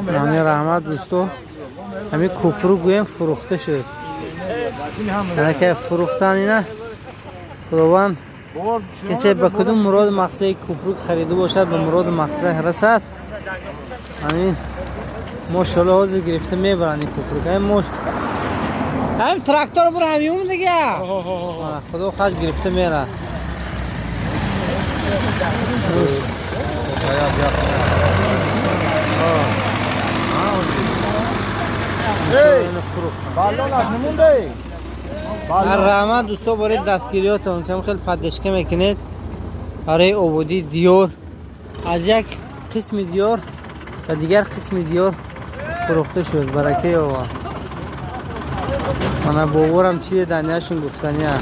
Ҳамин раҳмат, дӯсто, ҳамин кӯпру гӯем фурӯхта шуд. Анака фурӯхтан ина. Худованд касе ба кудум муроду мақсади кӯпрук харида бошад, ба муроду мақсад расад. Ҳамин, мошалло, ҳозир гирифта мебаранд ин кӯпрук. Ҳамин мош, ҳамин трактор бур, ҳамиум дига. Худо хоҳад, гирифта мерад. Раҳмат, дӯсто, барои дастгириётон, кам хел поддержка мекунед барои ободии диёр. Аз як қисми диёр ба дигар қисми диёр фурӯхта шуд. Баракаи ова. Мана боборам чизе данияшон гуфтания.